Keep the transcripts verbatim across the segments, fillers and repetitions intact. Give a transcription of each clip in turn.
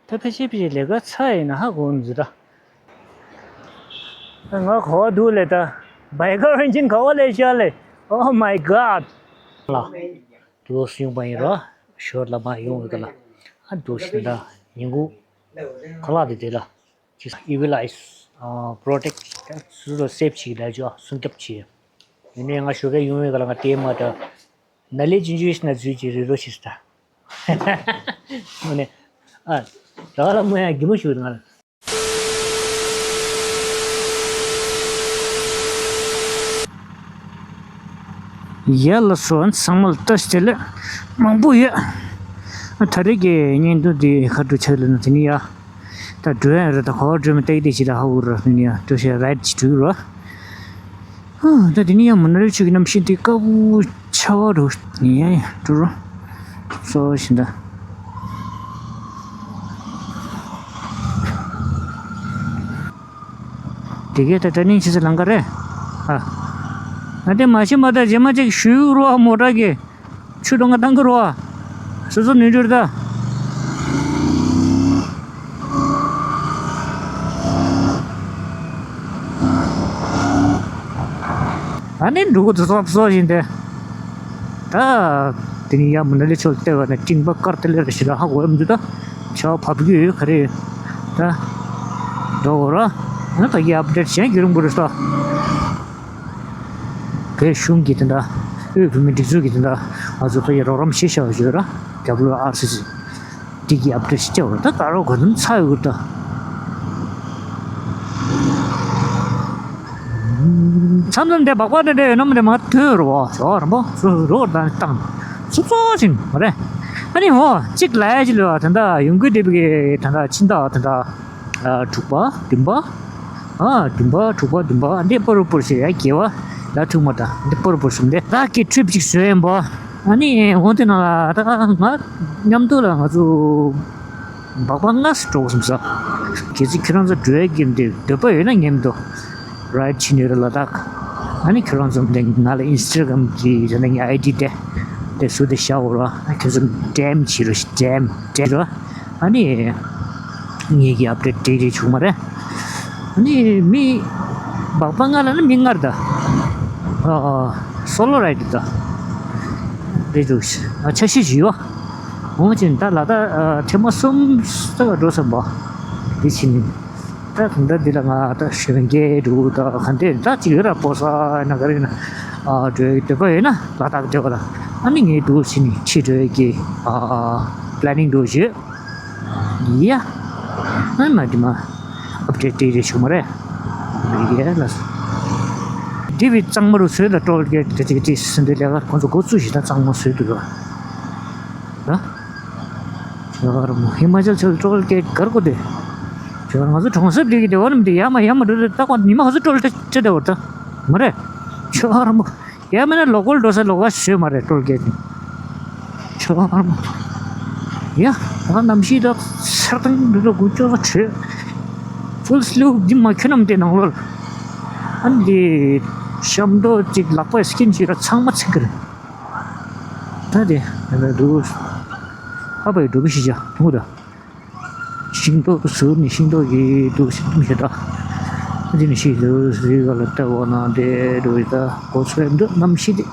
ད་ཕལ་ཆེར་ཕལ་ཆེར་ལས་ཀ་ཚར་ཡིན་ན་ཧ་གོ་མི་འདུག་ད། ང་ག་བ་འདུག་ལས་ད། བའི་ཀར་ཨིན་ཇིན་ག་བ་ལས་ཤར་ལས། Oh my god. ལ། དུ་སུ་ཡོང་པ་ཡིན་རོ། ཞོར་ལ་མ་ཡོང་བའི་ཀ་ལ། ཨ་འདུག་ཤིན་ད། ཉིན་གུང་། ཁ་ལག་དེ་དེ་ལ། ཅི་ས་ཨི་ཝི་ལ་ཨིས། ཨ་པྲོ་ཊེག་ཊི། སུ་རོ་སེབ་བྱེད་ལ་ཅོ་སྲུང་སྐྱོབ་བྱེད། ཡིན་ནའི་ང་ཞོགས་ཀས་ཡོང་བའི་ཀ་ལ་ང་ལྟད་མ་ད། ན་ལས་ཅིན་ཅུ་ཡིས་ན་ཛུལ་གྱི་རི་རོ་ཤིས་ད། ཨོ་ནེ། ཨ། ར་ལ་མོ་ཡ་གི་མོ་ཞུ་ང་ལ། ཡ་ལ་སོ་ཚང་མ་ལ་ལྟ་སྟེ་ལ་མང་པོ་ཡོད། ཨ་ད་རེས་ཀྱི་བརྙན་ཐུང་འདི་ཁ་བྲོ་ཆགས་ལ་ན་དེ་ནི་ཡ། ད་འགྲོ་ཡ་རེད་ད་གོ་བ་འགྲོ་མི་སྟེགས་དེ་ཞིག་ལ་ཧ་འུར་ར་ནི་ཡ་འགྲོ་ཤེས་རའིད་ཅིག་འགྲོ་ར། ད་དེ་ནི་ཡང་མ་ན་ལི་ཆུ་གི་གནམ་གཤིས་དེ་དཀར་པོ་ཆར་པ་རུ་ཡིན་ཡང་ཡང་འགྲོ་རོགས། གཙོ་བོ་བཞིན་ད། དེ་གས་ད་ད་ནིང་ཕྱི་ཚེ་ལང་ཀ་རེད། ཨ། ང་དེ་མ་ཤི་མ་ད་རྗེས་མ་ཅིག་ཞུ་རོགས་མོ་ཊ་གི་ཆུ་གཏོང་ག་བཏང་གི་རོགས། སོ་སོ་ནུས་འགྲུར་ད། ཨ་ནི་འབྲུ་གུ་དུ་སོབ་སོ་བཞིན་ཏེ། ད། དེ་ནི་ཡ་མུ་ན་ལི་ཆོལ་ལྟེ་བ་ནས་སྤྲིན་པ་དཀར་ཏེ་ལེར་ཞི་ལ་ཧ་གོ་ཡ་མི་འདུག་ད། ཆ་བབ་རྒྱུ་ཡོད་ག་རེ་ཡོད། ད། འགྲོ་གོ་ར། ཨ་ད་ཡ་ཨབ་ཌེཊ་གཞན་གྱི་རུང་བུ་རེ་ས། བོད་གཞུང་གི་དེ་འདྲ། དབུས་བོད་མིའི་སྒྲིག་འཛུགས་ཀྱི་དེ་འདྲ། ང་ཚོ་ཕ་གི་རོགས་རམ་ཞིག་བྱ་བ་ཞིག་ཡོད་ར། རྒྱབ་ལོགས་ཨར་སི་སི། འདི་གི་ཨབ་ཌེཊ་ཞིག་བྱ་བ་ར། ད་ད་རོགས་གོ་དོན་ཚ་ཡོད་གི་ར་ད། མཚམས་མཚམས་དེ་སྦག་སྦག་དེ་འདྲ་ཡོད་ན་མི་དེ་མ་ཐོས་རོགས་ཞོགས་རམ་པོ་སུ་རོགས་དང་བཏང་། སུབ་སོ་ཞིང་མ་རེད། ཨ་ནི་འོ་གཅིག་ལ་ཡ་ཅི་ལོ་ད་ད་ཡོང་གི་དེ་བི་གི་ད་ད་ཕྱི་ཟླ་ད་ད་དྲུག་པ་བདུན་པ། ཨ་བདུན་པ་དྲུག་པ་བདུན་པ་འདི་པོ་རུ་པོར་ཞེས་ཡ་རྒྱལ་བ་ལ་ཐུག་མ་ད་འདི་པོ་རུ་པོར་སུམ་དེ་ད་གི་ཁྲིབ་ཅིག་བཟོས་ཡིན་པ། ཨ་ནི་འོ་དེ་ན་ལ་ད་ང་མཉམ་དུ་ལ་ང་ཚོ། སྦག་སྦག་ང་སི་འགྲོ་གི་སོང་ས། གལ་སྲིད་ཁྱེད་རང་ཚོ་འགྲོ་ཡ་གི་འདི་འདོད་པ་ཡོད་ན་ངེས་མི་འདུག་རའིཌ་བྱེད་ནི་རེད་ལ་དྭགས། ཨ་ནི་ཁྱེད་རང་ཚོ་འདི་ང་ལ་ཨིན་སི་ཊ་གྷ་རམ་གི་ཡ་ན་ངའི་ཨའི་ཌི་དེ་དེ་བཟོ་དེ་བཞག་འོ་ར། ཨ་ཁྱེད་ཚོ་ཌི་ཨེམ་བྱེད་རོགས་ཌི་ཨེམ་ཌི་ཨེམ་ར། ཨ་ནི་ངེད་ཀྱི་ཨབ་ཌེཊ་དེ་རེ་བྱུང་མ་རེད། ཨ་ནི་མི་སྦག་སྦག་ང་ལ་ནི་མི་ལྔ་རེད་ད། ཨ་ཨ་སོ་ལོ་རའིཌ་ད། རེད་འདུག་ཨ་འཆར་གཞི་ཞིག་ཡོད། འོང་ཅིན་ད་ལ་ད་ཨ་ཐེངས་མ་གསུམ་ཙམ་འགྲོ་བསམ་པ། འདི་ཕྱིན། ད་ད་འདི་ལ་ང་ད་གཞོན་སྐྱེས་འདུག་ད་ག་འདྲས་ད་ཅིག་ཡོད་ར་པོ་ས་ན་ག་རེ་ན། ཨ་འགྲོ་ཡི་འདོད་པ་ཡོད་ན་ལ་དྭགས་འགྲོ་བ་ལ། ཨ་ནི་ངས་འདུག་ཕྱིན་ནས་ཁྲིད་འགྲོ་ཡི་གི་ཨ་པི་ལེ་ནིང་འདུག་ཞུས། ཡ། ཨ་མ་དེ་མ། ཨབ་ཌེཊ་དེ་རེ་བྱུང་མ་རེད། ཡ་ལ། དེ་བི་གཙང་མ་རུ་བཟོས་ལ་ཊོལ་གེ་ཊི་དེ་དེ་དེ་སྲིད་འདི་ལས་ཀ་ཁོང་ཚོ་འགོ་བཙུགས་ཤིག་ད་གཙང་མ་བཟོས་འདུག་ག་ད། ཡ་གར་མོ་ཧི་མ་ཅལ་ཆོལ་ཊོལ་གེ་ཊི་གར་གོ་དེ། ཡ་གར་ང་ཚོ་གྲོང་གསེབ་དེ་གི་དེ་བ་རྣམས་དེ་ཡ་མ་ཡ་མ་འགྲོ་དེ་ད་ཁོང་ཉི་མ་ཧ་ཚོ་ཊོལ་ཊེ་ཊེ་དེ་བ་ད། མ་རེད། ཡ་གར་མོ། ཡ་མིན་ན་ལོ་ཀལ་འགྲོ་ས་ལོ་ཀལ་བཟོས་མ་རེད་ཊོལ་གེ་ཊི་ནི། ཆོག་ཨ་མ། ཡ། ད་གནམ་གཤིས་ད་སེར་ཐང་འདི་ད་དགུ་ཅོག་ཚ་བྲོས། ཕུལ་སི་ལིབ་འདི་མ་གྱོན་ནམ་དེ་ནང་ལོགས། ཨ་འདི་ཤམ་ཐོག་ཅིག་ལག་པའི་སི་ཀིན་ཅིག་ར་ཚང་མ་ཚིག་གི་རེད། ད་དེ་ད་འདུག་ཨ་པའི་འགྲོ་གི་ཤི་ཅག་ཐུང་ད། ཤིང་ཏོག་ཟུར་ནས་ཤིང་ཏོག་གི་འདུག་ཤིང་ཏོག་ཞེ་དྲག་འདི་ནི་ཤིང་ཟུར་ཟུར་ག་ལ་ལྟ་བ་ན་དེ་འདུག་ཡོད་ད་གོ་ཚོད་འདུག་གནམ་གཤིས་དེ།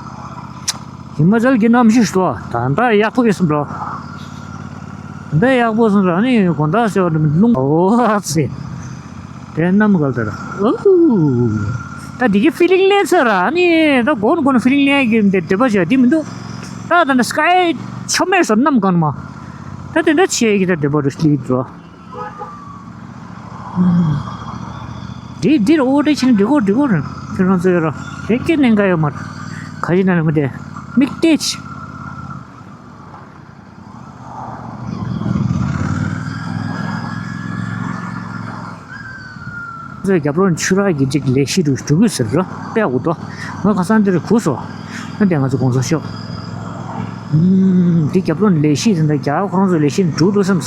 ཧི་མ་ཅལ་གྱི་གནམ་གཤིས་སུ་ད་ལྟ་ཡག་པོ་ཡོད་སམ་འགྲོ། ད་ཡག་པོ་སོང་ར་ནི་དགོང་དག་ཟེར་བ་འདི་རླུང་འོ་ཨ་ཙི། དེ་གནམ་ག་ལ་ད་ར་ཨོ། ད་འདི་གི་ཕི་ལིང་ལེན་ཚར་ར་ནི་ད་གོན་གོན་ཕི་ལིང་ལེན་གྱི་འདི་འདོད་པ་བྱ་འདི་མི་འདུག་ད་ད་ནི་སི་ཀའི་ཆོ་མེད་སོ་གནམ་གང་མ། ད་དེ་འདྲ་བྱས་ཀྱི་ད་འདོད་པ་རུ་སླེབས་འགྲོ། འདི་འདིར་ཨོ་ཏེ་ཆེན་འགྲིག་གོ་འགྲིག་གོ་རེད། ཁྱོད་རང་ཚོ་ཡོད་ར་དེ་སྐད་ནས་འགའ་ཡོད་མ་རེད། ཁ་ཅིག་ན་ལ་མི་དེ་མིག་ཏེ་ཆེ། ཚོའི་རྒྱབ་ལོགས་ཆུ་རགས་ཀྱི་གཅིག་ལས་གཞི་རུ་འགྲོ་གི་ཟེར་རོ་དཔེ་ཡག་པོ་འདུག་ང་ཁ་སང་འདིར་གུས་སོ། ཨ་དེ་ང་ཚོ་གོང་ས་ཤོག་ཨུམ། འདི་རྒྱབ་ལོགས་ནས་ལས་གཞི་དེ་འདྲ་རྒྱ་གར་ཁོ་རང་ཚོའི་ལས་གཞི་འདྲ་འདུག་བསམ།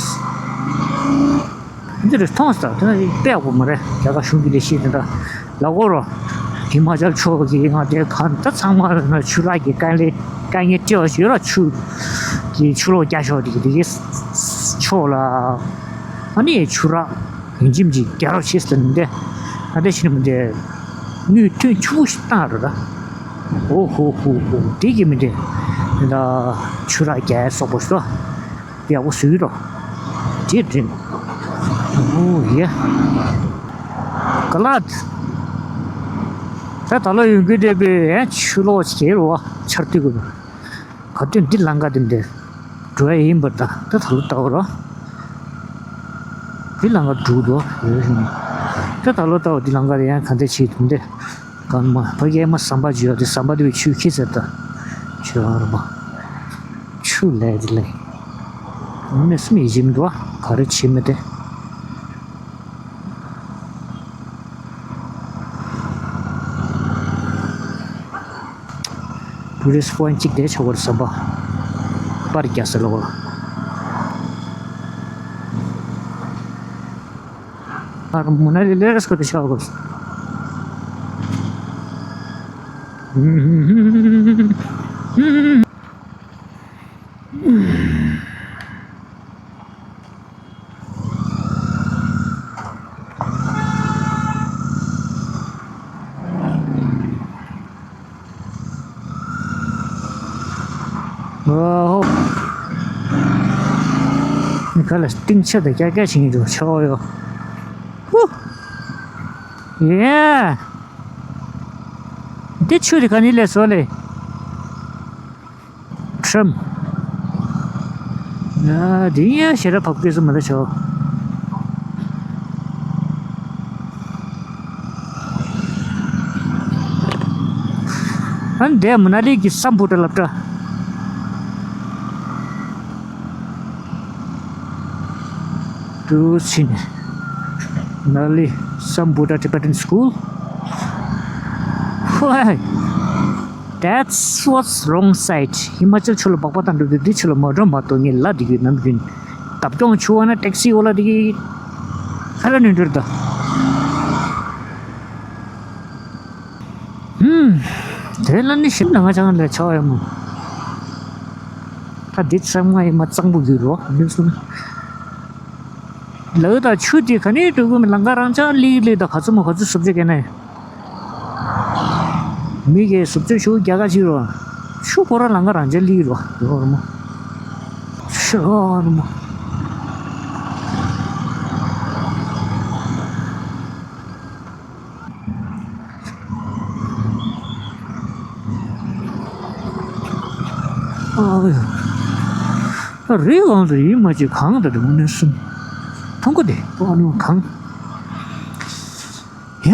འདི་རུ་མཐོང་སོང་། དེ་ནི་དཔེ་ཡག་པོ་མ་རེད། རྒྱ་གར་གཞུང་གི་ལས་གཞི་དེ་འདྲ་ལ་གོ་རོ། ཧི་མ་ཅལ་ཕྱོགས་ཀྱི་ང་དེ་གང་ད་ཚང་མ་ཆུ་རགས་ཀྱི་དཀའ་ལས་དཀའ་ངལ་སྤྲད་པ་ཞིག་ཡོད་ར། ཆུ་གི་ཆུ་ལོག་རྒྱག་ཤོག་དེ་གི་དེ་གི་ཕྱོགས་ལ། ཨ་ནི་ཆུ་རགས་ཡིན་གཅིག་མིན་གཅིག་རྒྱག་རོགས་བྱེད་ཟེར་ནས་འདི། ཨ་འདི་ཕྱིན་མི་འདི་དངུལ་ཐོན་ཆུ་བོ་ཞིག་བཏང་རོགས་ར། ཨོ་ཧོ་ཧོ་ཧོ། འདི་གི་མི་འདི་ད་ཆུ་རགས་རྒྱག་སོགས་པ་སོ། ཡག་པོ་བཟོས་རོགས། དེ་དྲན། ཨོ་ཡ། ག་ལ། ད་ད་ལོ་ཡོང་གི་བསྡད་པའི་ཡང་ཆུ་ལོག་བྱེད་རོགས་ཆར་དུས་གོ། ག་དུས་འདི་ལམ་ཁ་འདི་འདི་འགྲོ་ཡ་ཡིན་པར་ད་ད་ད་ལོ་ལྟ་བ་རོགས། འདི་ལམ་ཁ་འགྲོ་འདུག་ཡོད་ཤིང་། ད་ད་ལོ་ལྟ་བ་འདི་ལམ་ཁ་དེ་ཡང་ག་འདྲ་བྱེད་འདུག་འདི། གང་མ་ཕ་གིའི་མ་ཟམ་པ་བརྗོད་དེ་ཟམ་པ་དེ་བས་ཆུ་ཁྱི་ཟེར་ད། ཆུ་ཨ་རུ་མ། ཆུ་ལས་དེ་ལས། ངོ་མས་སུ་མི་ཡིད་མི་འདུག་ག་རེ་བྱེད་མི་དེ། ཊུ་རི་སི་ཊི་པོ་ཡིན་ཊི་གཅིག་དེ་ཆགས་པར་ཟམ་པ། པར་རྒྱག་ས་ལ་བ། ཨ་རུ་མུ་ན་ལི་ལེ་རེ་སི་ཁོ་དེ་ཤ་གོ། ཨོ། ཁ་ལ་སྟེང་ཆ་དང་ཀྱག་ཀྱག་བྱེད་ཀྱི་འདུག་ཆོག་ཡོ། ཧུ། ཡེ། འདི་ཆུ་དེ་ག་ནས་སླེབས་སོང་ལེ། ཁྲམ། ཡ། འདི་ཡང་ཞེ་དྲག་བབས་སྐྱེས་སུ་མ་ལ་ཆོག་ཨ་ནི་འདས་མ་ན་ལི་གི་སམ་བྷོ་ཊ་སློབ་གྲྭ། ཏུ་ཕྱིན། མ་ན་ལི་སམ་བྷོ་ཊ་ཊི་བེ་ཊན་སི་ཀུལ། ཧོའི། That's what's wrong side. ཧི་མ་ཅལ་ཆུ་ལ་སྦག་སྦག་བཏང་འགྲོ་དུས་འདི་ཆུ་ལ་མ་འགྲོ་མ་གཏོགས་ངས་ལ་འདི་གི་ནམ་རྒྱུན། བརྡབ་སྐྱོང་ཆུ་བ་ན་ཊེག་སི་འོ་ལ་འདི་གི་ཧ་ལ་ནུས་འགྲོ་ད། ཧུམ། དེ་ལ་ནི་ཞིམ་ན་ང་ཅང་ལས་ཆོག་ཡ་མོ། ད་འདི་ཚང་མ་ཧི་མ་གཙང་པོ་ཡོད་རོ་འདི་སུ། ལའུ་དང་ཆུ་དེ་ག་ནས་འགྲོ་གི་མི་ལང་ཀ་རང་ཅག་ལི་ལི་དང་ག་ཚོད་མོ་ག་ཚོད་སུབ་ཅེ་ག་ནས། མི་གའི་སུབ་ཅེ་ཆུ་རྒྱ་ག་ཅིག་རོ། ཆུ་ཁོ་ར་ལང་ཀ་རང་ཅག་ལི་རོ། ཡོ་ར་མོ། ཤོ་ར་མོ། ཨ་ཡ། ད་རི་གང་དུ་ཡིན་མ་ཅིག་གང་དུ་འགྲོ་ནས་སུ། ཐང་གོ་དེ་པོ་ཨ་ནུ་གང་། ཡ།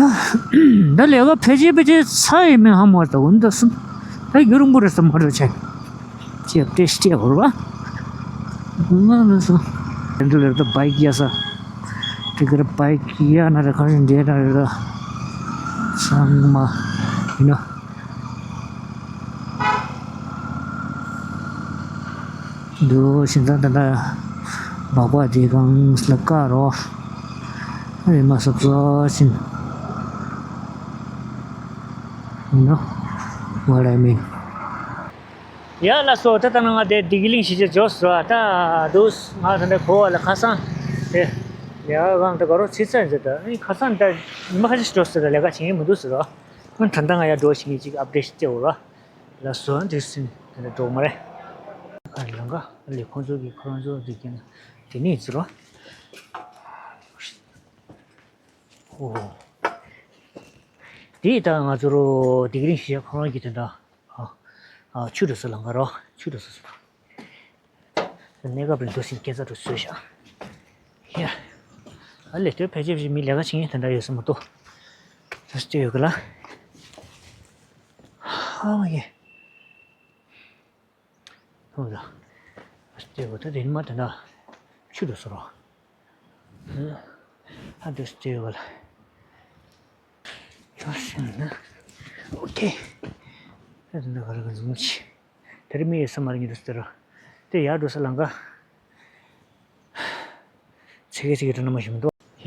ད་ལས་ཀ་ཕལ་ཆེར་ཕལ་ཆེར་ཚར་ཡིན་མིན་ཧ་མ་ད་འོན་ད་སུ། ད་རྒྱུ་རིང་པོ་རེད་ས་མ་རེད་ཆེ། ཅེ་ཏེ་སྟེ་འོར་བ། ང་ལ་སོ། འདི་ལ་ད་བྷའིཀ་ཡ་ས། དེ་གར་བྷའིཀ་ཡ་ན་ར་གང་རིང་འདྲེ་ན་ར། ཚང་མ་ཡིན་ནོ། འདུག་ཤིང་ཚང་ད་ལྟ་སྦག་སྦག་དེ་གང་ལ་བཀག་རོགས། ཨེ་མ་སོགས་སོགས་ཤིང་། You know what I mean? ཡ་ལགས་སོ། ད་ལྟ་ང་དེ་བདེ་སྐྱིད་གླིང་གཞིས་ཆགས་འབྱོར་སོང་། ད་འདུག་ང་ད་ལྟ་གོ་བ་ལ་ཁ་སང་དེ་ལས་ཀ་གང་དུ་ག་རོ་ཚིག་ཚར་ཟེར། ད་ཨེ་ཁ་སང་ད་ཉི་མ་ཁ་ཤས་འགྲོ་ཟེར། ད་ལས་ཀ་བྱེད་ཀྱི་མི་འདུག་ཟེར་རོ། ཨ་ད་ལྟ་ང་ཡར་འགྲོ་བཞིན་གྱི་ཅིག་ཨབ་ཌེཊ་ཅིག་སྟེར་འོ་ར། ལགས་སོ། འདི་སིན་དེ་འདྲ་འགྲོ་མ་རེད། ཁ་ལང་ཀ་ལས་ཁོང་ཚོ་གི་ཁོ་རང་ཚོ་འདི་ཀྱང་དེ་ནས་ཟེར་རོ། ཨོ། དེ་ད་ང་ཚོ་རོ་བདེ་སྐྱིད་གླིང་གཞིས་ཆགས་ཁོ་རང་གི་དེ་འདྲ། ཨ། ཨ། ཆུ་འགྲོ་ས་ལམ་ཁ་རོ། ཆུ་འགྲོ་ས་སོ། གནས་སྐབས་རིང་དུ་ཟིན་སྐད་ཆ་འགྲོ་བཟོས་བཞག་ཡ། ཨ་ལས་དོན་ཕལ་ཆེར་མི་ལས་ཀ་བྱེད་མཁན་དེ་འདྲ་ཡོད་ས་མ་གཏོགས། ད་སྟོད་ཡོད་གི་ལ། ཧ་ཡེ། ཧོ་ལ། སྟོད་གོ་ད་དེ་ནི་མ་དེ་འདྲ་ཆུ་འགྲོ་ས་རོ། ཨ་འདི་སྟེ་བ་ལ། ཡོ་སེམས་ན། ཨོ་ཁེ། ཨ་འདི་ག་རེ་ག་འཛུམ་ཆེ། དེར་མི་ཡོད་ས་མ་རེད་ཉི་འདུག་སྟེ་ར། དེ་ཡར་འགྲོ་ས་ལམ་ཁ། ཚེ་གེ་ཚེ་གེ་འགྲོ་ན་མ་ཞིམ་འདུག་ཡ།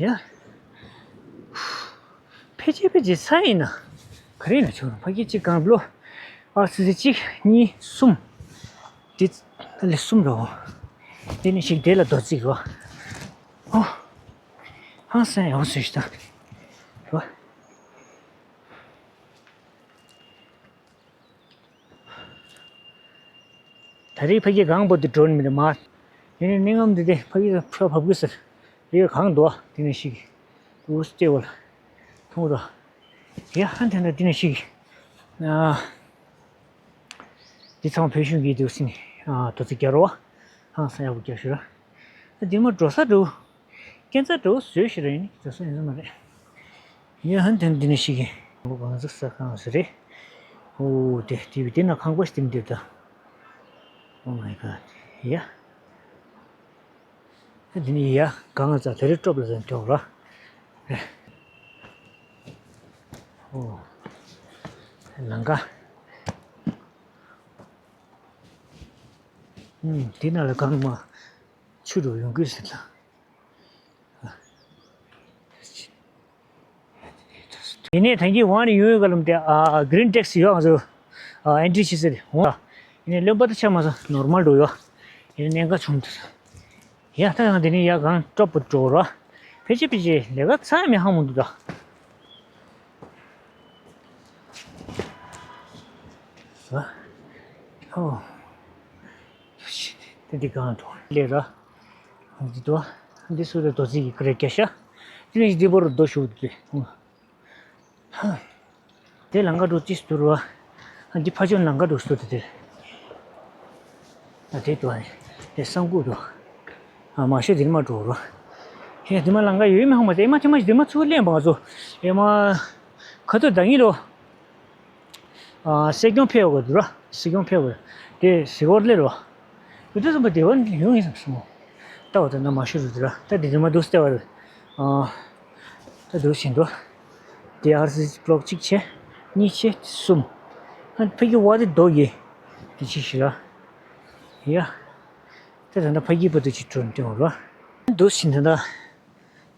ཕལ་ཆེར་ཕལ་ཆེར་ས་ཡིན་ན། ག་རེ་ཡིན་ན་ཆུང་རུང་ཕ་གི་གཅིག་གང་བློ། ཨ་སི་སི་གཅིག་གཉིས་གསུམ། དེ་ལས་གསུམ་རོ། དེ་ནས་ཞིག་དེ་ལ་རྡོ་རྩིག་རོ། ཨོ། ཧང་སང་ཡག་པོ་བཟོས་ཤག་ད། རོ། ད་རེས་ཕ་གི་གངས་བར་དུ་འགྲོ་ནི་མི་འདུག་མ། ཡིན་ནའི་གནས་ངམ་འདི་དེ་ཕ་གི་ཕ་བབ་གི་ཟེར། རེད་གངས་འདུག་དེ་ནས་ཤིག་འུ་སྟེ་བ་ལ། མཐོང་རོ། ཡ་ཧ་འཐེན་ན་དེ་ནས་ཤིག་ཨ། འདི་ཚང་བོད་གཞུང་གིས་འདུག་སེ་ནི། ཨ། དོ་ཚིགས་རྒྱག་རོགས། ཧང་སང་ཡག་པོ་རྒྱག་ཤོག་ར། ཨ། འདི་མ་འགྲོ་ས་འགྲོ། སྐས་འཛེག་འགྲོ་བཟོས་ཤིག་རེད་ནི་འགྲོ་ས་ཡོང་ས་མ་རེད། ཡ་ཧ་འཐེན་འདི་ནས་ཤིག་གི་འོ་གངས་འཛུགས་ས་གང་ཟེར་རེད། ཨོ་དེ་དེ་བི་དེ་ན་ཁང་པ་ཞིག་དེ་འདིར་ད། Oh my god. ཡ། འདི་ནི་ཡ་གང་ང་ཚ་དེ་རེ་སྤྲོབ་ལ་ཟན་ཀྱོག་ར། ཨོ། ལང་ཀ། ཨུམ། འདི་ན་ལ་གང་མ་ཆུ་རུ་ཡོང་གི་ཟེར་ལ། ཡིན་ནའི་ཐང་གི་ཝང་ནི་ཡོང་ཡོད་ག་ལམ་དེ་ཨ་green taxi ཡོད་ང་ཚོ་ཨ་entry བྱེད་ཟེར་འོང་། ཡིན་ནའི་བློན་པ་ད་ཆ་མ་ས་normal འགྲོ་ཡོད། ཡིན་ནའི་གནད་འགག་བྱུང་འདུག་ཡ་ད་ཡང་དེ་ནི་ཡ་གང་སྤྲོ་པོ་འགྲོ་ར། ཕལ་ཆེར་ཕལ་ཆེར་ལས་ཀ་ཚར་མི་ཧ་མོ་འདུག་ད། ཨོ། དེ་འདི་གང་འགྲོ་ལས་ར། འདི་དོ། འདི་སུ་རེ་རྡོ་རྩིག་གི་ཀ་རེ་སྐྱ་ཤ། དེ་ནི་འདི་བོར་རྡོ་ཤུགས་དེ། དེ་ལང་ཀ་འགྲོ་ཅི་སྟུར་བ། འདི་ཕ་ཆོན་ལང་ཀ་འགྲོ་སྟུར་དེ། ད་དེ་དུ་ཨ་ནི་དེ་སང་ཀུ་དུ། ཨ་མ་ཤོད་དེ་མ་འགྲོ་རོ། ཧེ་དེ་མ་ལང་ཀ་ཡོད་མི་ཧ་མ་དེ་མ་དེ་མ་དེ་མ་ཚུར་ལེན་པ་ང་ཚོ་ཨེ་མ། ཁ་ཐུ་ད་ངི་ལོ། ཨ་སྲིད་སྐྱོང་ཕེབས་དགོས་འདུག་ར། སྲིད་སྐྱོང་ཕེབས་དགོས། དེ་གཟིགས་སྐོར་སླེབས་རོ། དེ་དུས་ཙམ་པ་དེ་བ་ཡོང་ཡིན་བསམ་སོང་། ལྟ་བ་དེ་འདྲ་མ་ཤོད་རུ་དེ་ར་ད་དེ་དེ་མ་འདུག་ལྟ་བ་རེད། ཨ། ད་འདུག་བཞིན་དུ། དེ་ཨར་སི་སི་བློག་གཅིག་བྱས། གཉིས་བྱས་གསུམ། ཨ་ཕ་གི་བ་དེ་རྡོ་གི། དེ་ཅི་ཞིག་ར། ཡ། དེ་ད་ལྟ་ཕ་གི་བ་དེ་ཅི་གྲོན་སྟོན་ར། འདུག་བཞིན་དུ་ད།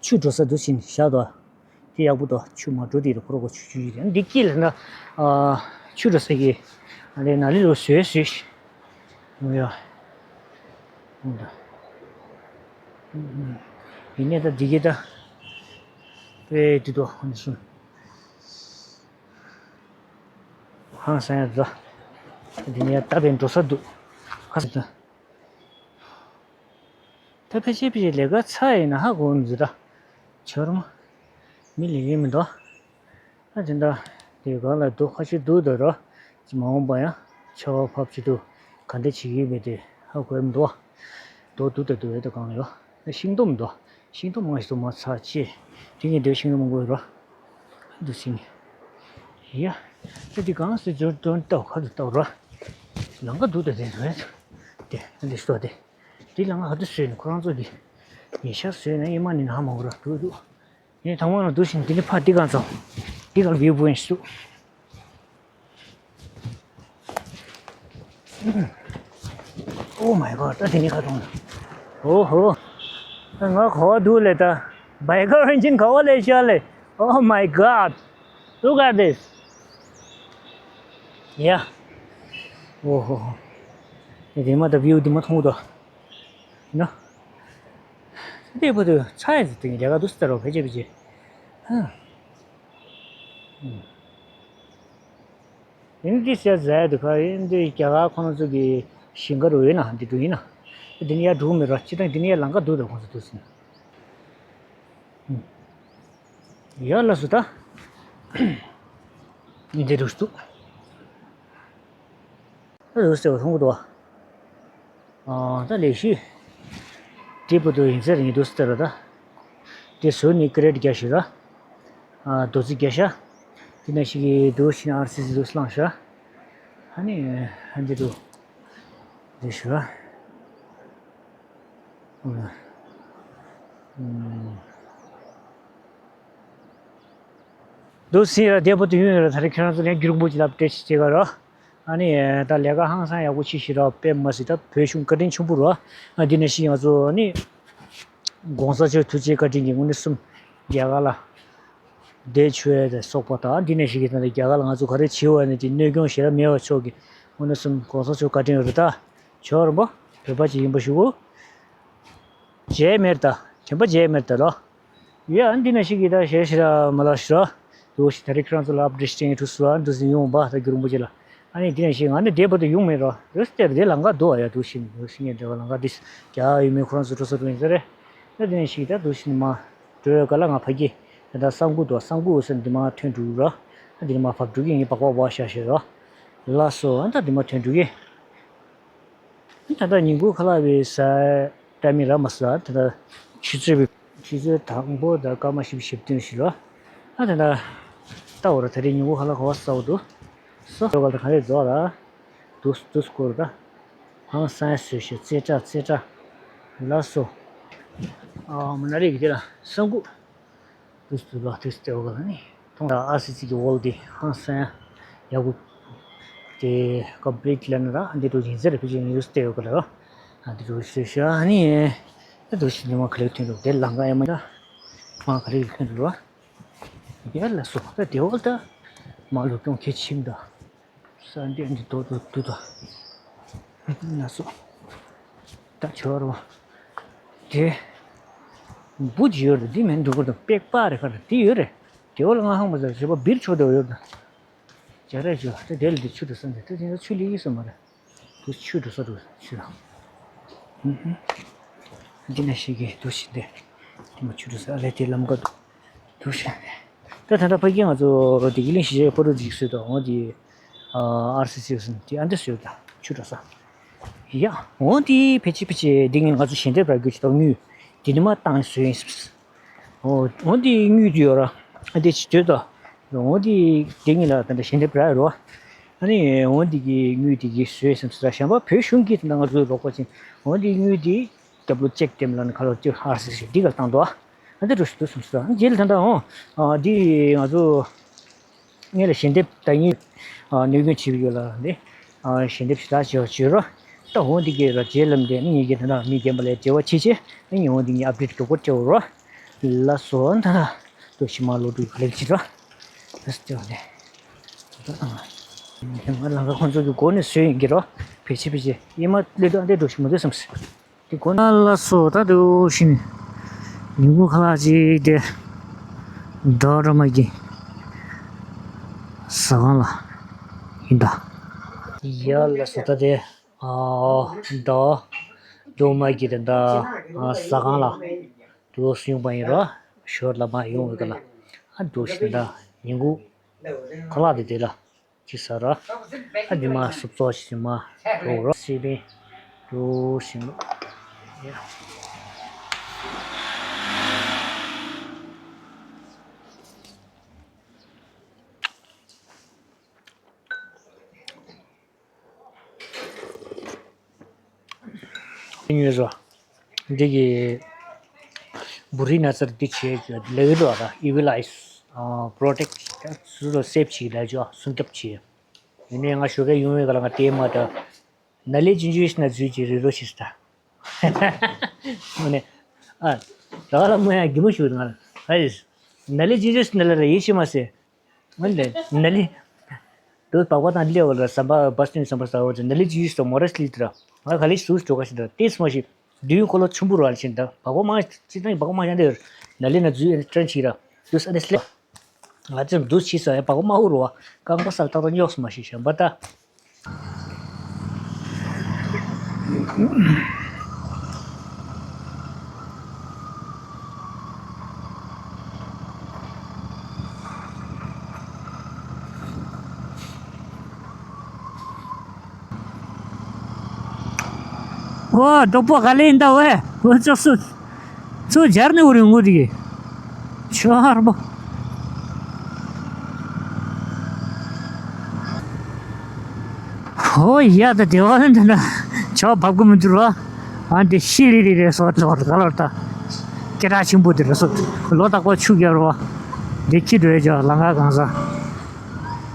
ཆུ་འགྲོ་ས་འདུག་བཞིན་བཞག་དོ། དེ་ཡག་པོ་འདུག་ཆུ་མ་འགྲོ་དེ་རུ་ཁོ་རོ་ཁོ་ཆུ་ཆུ་ཡིན་རེད་འདི་སྐྱིད་ལ་ན། ཨ་ཆུ་འགྲོ་ས་གི། ཨ་རེ་ན་ལི་རུ་བཟོས་བཟོས། ཡ། ཡིན་ནས་ད་འདི་གི་ད། པེ་དེ་དོ་ཧོན་སུན། ཧང་སང་ཡ་ད། འདི་ནས་ད་པེ་འགྲོ་ས་འདུག་ཁ་ས་ད། ད་ཕལ་ཆེར་ཕལ་ཆེར་ལས་ཀ་ཚར་ཡིན་ན་ཧ་གོ་མི་འདུག་ད། ཆོར་མ། མི་ལས་ཀ་མི་འདུག་ཨ་དེ་འདྲ། དེ་གང་ལ་འདུག་ཁ་ཤས་འདུག་ད་ར། ཅི་མ་འོངས་པ་ཡང་ཆར་པ་ཕབ་ཅི་འདུག་ག་འདྲ་བྱེད་ཀྱི་མེད་དེ་ཧ་གོ་མི་འདུག་འདུག་འདུག་ད་འདུག་ཡོད་ད་གང་ཡོད། ཤིང་སྡོང་མི་འདུག་ཤིང་སྡོང་མང་ཞིག་ཏུ་མ་ཚར་ཆེ། དེ་ངས་འདོད་ཤིང་སྡོང་མང་པོ་ཡོད་ར། འདུག་ཤིང་། ཡ། ད་དེ་གང་སེ་འཇོན་འཇོན་ལྟ་ཁ་ལ་ལྟ་ར། ལང་ཀ་འདུག་ད་དེ་རེད། དེ་འདི་སྟོ་དེ། འདི་ལ་ང་ཧ་དུ་བཟོས་ནས་ཁོ་རང་ཚོ་གི་ཉེ་ཤར་བཟོས་ནས་ཨེ་མ་ནི་ན་མ་འོ་ར་འདུག་འདུག་ངས་དང་པོ་ལ་འདུག་བཞིན་འདི་ནི་ཕ་འདི་གང་ཚང་། འདི་གང་བིའུ་པོ་ཡིན་ཤི་འདུག Oh my god. ད་དེ་ནི་ཁ་ཐོང་། Oh ho. ང་གོ་བ་འདུག་ལེ་ད། Bike engine ག་བ་ལས་ཤར་ལེ། Oh my god. Look at this. Yeah. Oh ho. དེ་མ་ད་བིའུ་འདི་མ་མཐོང་དོ། ཡིན་ན། དེ་བར་དུ་ཚ་ཡ་ཟེར་དེ་ལས་ཀ་འདུག་སེ་ལྟ་རོགས་ཕལ་ཆེར་ཕལ་ཆེར། ཧ། ཡིན་འདི་ཟེར་ཟེར་འདུག་ག་ཡིན་འདི་རྒྱ་གར་ཁོ་རང་ཚོ་གི་ཞིང་ཁ་རུ་ཡོད་ན་འདི་འདུག་ཡིན་ན། འདི་ནི་ཡར་འགྲོ་མི་ར་སྤྱིར་བཏང་འདི་ནི་ཡར་ལམ་ཁ་འདུག་ད་ཁོང་ཚོ་འདུག་ཟེར་ན། ཡ་ལ་སུ་ད། འདི་རུ་སུ། རུ་སེ་བ་ཐོང་གི་འདུག་ཨ་ད་ལས་ཤི། དེ་བར་དུ་ཡིན་ཚེ་རིང་འདུག་སྟེ་ར་ད། དེ་སུ་ནི་ཀི་རེད་རྒྱ་ཤི་ར། ཨ་རྡོ་རྩིག་རྒྱ་ཤ། དེ་ན་ཤི་གི་འདུག་ཤི་ན་ཨར་སི་སི་འདུག་སླང་ཤ། ཨ་ནི་ཨ་འདི་འདུག་འདི་ཤི་ར། འདུག་སྲིད་ར་བདེ་པོ་དུ་ཡོད་ར། ད་རེས་ཁྱེད་རང་ཚོ་ལན་རྒྱུག་པོ་ཅི་ལབ་སྤྲད་ཤི་ཅེ་ག་ར། ཨ་ནི་ད་ལས་ཀ་ཧང་སང་ཡག་པོ་ཅི་ཤི་ར་དཔེ་མ་སྲིད་ད་བོད་གཞུང་བཀའ་དྲིན་ཆེན་པོ་ར། ཨ་འདི་ནས་ཤི་ང་ཚོ་ཨ་ནི་གོང་ས་མཆོག་ཐུགས་རྗེ་བཀའ་དྲིན་གྱི་དངོས་གནས་སུམ་རྒྱ་གར་ལ་བསྡད་ཆོས་དང་སོགས་པ་དང་འདི་ནས་ཤི་གི་ད་རྒྱ་གར་ལ་ང་ཚོ་ག་རེ་བྱེད་འོས་ནས་ཀྱི་གནོད་སྐྱོན་ཞེ་དྲག་མེད་པ་ཆོག་གི་དངོས་གནས་སུམ་གོང་ས་མཆོག་བཀའ་དྲིན་རེད་ད། ཆོག་ར་མོ་བོད་པ་ཅིག་ཡིན་པ་ཞུ་གོ། ཇེ་མེར་ད། དྲན་པ་ཇེ་མེར་ད་ལོ། ཡ། ཨ་འདི་ན་ཞིག་གི་ད་ཞེ་ཞེ་ར་མ་ལ་ཞེ་ར། དུ་ཞིག་ད་རེས་ཁྱེད་རང་ཚོ་ལ་ཨབ་ཌེཊ་སྟེང་ཐུག་སུ་ཨ་འདུ་ཟིན་ཡོང་བ་ད་རྒྱུ་རིན་པོ་ཆེ་ལ། ཨ་ནི་འདི་ན་ཞིག་ང་ནི་བདེ་བར་དུ་ཡོང་མེད་རོ། རེས་དེར་བདེ་ལང་ག་འདུག་ཨ། ཡ་དུ་ཞིག་དུ་ཞིག་ངས་བདེ་བ་ལང་ག་འདི་རྒྱ་ཡོད་མེད་ཁོ་རང་ཚོ་འགྲོ་ས་འགྲོ་ཡིན་ས་རེད། ད་འདི་ན་ཞིག་ད་དུ་ཞིག་མ་འགྲོ་ཡ་ག་ལ་ང་ཕ་གི་ད་ད་གསང་སྐུ་དུ་གསང་སྐུ་འོ་ས་འདི་མ་ཐོན་འགྲོ་རོ། ཨ་འདི་མ་བབ་འགྲོ་གི་ཡིན་པགས་པ་བ་ཤ་ཤེ་རོ། ལ་སོ་ཨ་ད་འདི་མ་ཐོན་འགྲོ་གི། ད་ལྟ་ཉིན་གུང་ཁ་ལག་པའི་ཟ་ཊའི་མིང་རག་མ་སོང་། ད་ལྟ་ཆུ་ཚོད་ཆུ་ཚོད་དང་པོ་དང་སྐར་མ་བཞི་བཅུ་ཞེ་བདུན་ཞིག་ལོ། ཨ་ད་ལྟ་ལྟ་འོ་ར་ད་རེས་ཉིན་གུང་ཁ་ལག་ག་བ་ཟ་འོ་འདུག་སོ། ཟོ་ག་ལ་ག་རེ་རྫོགས་ར། དུས་དུས་སྐོར་ད་ཧང་སང་བཟོས་ཤིག་རྩེ་གྲ་རྩེ་གྲ། ལ་སོ། ཨ་མ་ན་རེ་གི་དེ་ལ་གསང་སྐུ། དུས་དུས་ལ་དུས་དེ་འོ་ག་ལ་ནི་མཐོང་ད་ཨར་སི་སི་གི་ཝོལ་དེ་ཧང་སང་ཡག་པོ། དེ་ཀོམ་པི་ལིཊ་ལ་ན་ར་འདི་འགྲོ་ཡིན་ཟེར་ཕི་ཅིག་ནི་ཡུ་སི་དེ་འོ་ག་ལ་ར། ཨ་འདི་འགྲོ་ཤེས་ཤ་ཨ་ནི་ད་འགྲོ་ཤི་ནི་མ་ཁ་ལེ་ཐོན་འགྲོ་དེ་ལང་ག་ཨེ་མ་ད་མ་ཁ་ལེ་ཐོན་འགྲོ་ར། ཡ་ལ་སོ་ད་དེ་འོ་ད་མ་ལུ་སྐྱོང་ཁེ་ཆིམ་ད། ས་འདི་འདི་དོ་དོ་དུ་དོ། ན་སོ། ད་ཆོ་རོ། དེ། འབུ་ཅི་ཡོད་རེད། འདི་མིན་འདུག་གོ་དང་པེག་པ་རེ་ཁ་རེ་འདི་ཡོད་རེད། དེ་བོ་ལ་ང་ཧང་མ་ཟ་རེ་བ་བིར་ཆོ་དེ་བོ་ཡོད་དང་། ཇ་རེ་ཆོ་ད་དེ་ལ་འདི་ཆུ་དུ་ས་འདི་ད་དེ་ཆུ་ལི་ཡི་ས་མ་རེད། དུ་ཆུ་དུ་ས་དུ་ཆུ་དང་། འདི་ན་ཞིག་གི་དུ་ཞིག་འདི། དེ་མ་ཆུ་དུ་ས་ཨ་ལེ་དེ་ལམ་ཀ་དུ། དུ་ཤ་ནས། ད་ད་ལྟ་ཕ་གི་ང་ཚོ་དེ་གི་གླིང་གཞིས་ཆགས་ཕོ་བྲང་ཅིག་བཟོས་དང་འོ་དེ། ཨར་སི་སི་ཟིན་དེ་ཨ་འདི་བཟོས་དང་ཆུ་འགྲོ་ས། ཡ། འོ་དེ་ཕལ་ཆེར་ཕལ་ཆེར་དེ་ངས་ང་ཚོ་ཞལ་འདེབས་རག་རྒྱུ་ཅིག་དང་དངུལ། དེ་ནི་མ་བཏང་བཟོས་ཡིན་སམ། འོ་འོ་དེ་དངུལ་དེ་ཡོད་ར། ཨ་དེ་ཅིག་སྡོད་དང་། འོ་དེ་དེ་ངས་ལ་ད་ལྟ་ཞལ་འདེབས་རག་རོ། ཨ་ནི་འོ་དེ་གི་དངུལ་དེ་གི་བཟོས་སམ་ཟེར་གཞན་པ་བོད་གཞུང་གིས་ད་ང་ཚོའི་རོགས་པ་ཅིག་འོ་དེ་དངུལ་དེ། སྐྱབས་ལོ་གཅིག་དེམ་ལ་ནི་ཁ་ལོ་གཅིག་ཧར་སི་སི་འདི་གར་བཏང་འདུག་ཨ་འདི་འགྲོ་ཞིག་འདུག་སུམ་སི་ཨ་རྗེས་ལ་ད་ལྟ་འོང་། ཨ་འདི་ང་ཚོ་ངེད་ལ་ཞལ་འདེབས་ད་ཡིན། ཨ་གནོད་སྐྱོན་བྱེད་ཀྱི་ཡོད་ལ་འདི། ཨ་ཞལ་འདེབས་ཞིག་ད་བྱེད་བྱེད་རོགས། ད་འོང་འདི་གས་ར་རྗེས་ལ་འདི་ནི་ངེད་ཀྱི་ད་ལྟ་མི་རྒན་པ་ལས་འབྲེལ་བ་བྱེད་ཆེད་ནི་ངས་འོང་འདི་ངས་ཨབ་ཌེཊ་འགྲོ་སྐོར་བྱེད་འོ་རོགས། ལ་སོ་ད་ལྟ་ཏོ་ཤི་མ་ལོ་དྲུག་ག་ལེབ་བྱེད་རོགས། ལ་སོ་ལ་ང་ལང་ཀ་ཁོང་ཚོ་གི་སྒོ་ནས་བཟོས་ཡིན་གྱི་རོགས། ཕལ་ཆེར་ཕལ་ཆེར་ཡེ་མ་ལོས་དང་འདི་འགྲོ་ཞིག་མ་འདུག་སམ་སི། དེ་གོ་ན་ལ་སོ་ད་དུ་ཤིན། ཉིན་གུང་ཁ་ལག་ཅིག་དེ། ད་ར་མ་གི། ཟ་ཁང་ལ། ཡིན་ད། ཡ་ལ་སོ་ད་དེ། ཨ་ད། དུ་མ་གི་དེ་ད། ཨ་ཟ་ཁང་ལ། དུ་སུ་ཡོང་པ་ཡིན་ར། ཞོར་ལ་མ་ཡོང་བའི་ཀ་ལ། ཨ་དུ་ཤིན་ད། ཉིན་གུང་། ཁ་ལག་དེ་དེ་ལ། ཅི་ཟ་ར། ཨ་འདི་མ་སུབ་ཙོག་ཞིག་མ་རོ་རོ་སི་པིན་རོ་ཞིང་ལོ། ཉོས་སོ། འདི་གི་བུ་རི་ན་ཚར་འདི་བྱས་ལེགས་འགྲོ་ར་ཨི་ཝི་ལ་ཨིས་པྲོ་ཊེག་སུ་ལ་སེབ་བྱེད་ལ་ཇོ་སུན་སྐྱབས་བྱེད། ཡིན་ནའི་ང་ཞོགས་ཀས་ཡོང་བའི་ག་ལ་ང་དེ་མ་ད་ན་ལེ་ཅིན་ཇུས་ན་འཛུལ་གྱི་རི་རོ་ཞིག་ད། ནས་ཨ་ར་ལ་མོ་ཡ་གི་མོ་ཞུ་ང་ཨ་ཡིས་ན་ལེ་ཅིན་ཇུས་ན་ལ་ར་ཡིད་ཆེས་མ་སེ། ང་ལས་ནཱ་ལི། དུ་བག་པ་དང་ལེ་བ་ལ་ཟམ་པ་བ་སྟེང་ཟམ་པ་ཟ་བ་ནཱ་ལི་ཇི་ཡིས་སོ་མོ་ར་སི་ལི་དྲ། ང་ག་ལེ་སུ་སོ་ག་ཤི་དྲ་ཏེས་མ་ཤི། དུས་ཁོ་ལོ་ཆུན་པོ་ར་ལ་ཤིན་ད་བག་པ་མ་ཅི་ཏང་བག་པ་མ་ཡང་དེ་ནཱ་ལི་ན་ཛུ་ཨེ་ཏྲན་ཆི་ར། དུས་ཨ་ནེ་སི་ལེ། ང་ཚོ་འདུ་ཆི་ས་ཡ་བག་པ་མ་འུ་རུ་བ་རྐང་པ་ས་ཏག་ཏག་ཉོག་སུ་མ་ཤི་ཤམ་པ་ད། ཨོ་རྡོག་པོ་ག་ལེ་ཡིན་ད་ཝེ་ཨོ་ཅོག་སུ། ཚུར་སྦྱར་ནས་འུར་ངུ་དེ་གི་ཆོ་ཧར་པོ། ཧོ་ཡ་ད་དེ་བ་ལ་འདི་ན་ཆོ་བབ་གི་མི་འདུག་རོ། ཨ་འདི་ཤི་རི་རི་རེད་སོ་ལོར་ག་ལོར་ད། སྐད་གྲགས་ཆེན་པོ་དེ་རེད་སོ། ལོ་རྟག་པར་ཆུ་རྒྱབ་རོ། འདི་ཁྱི་འགྲོ་ཡ་ཅོ་ལང་ཀ་གང་ས།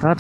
ད་ད།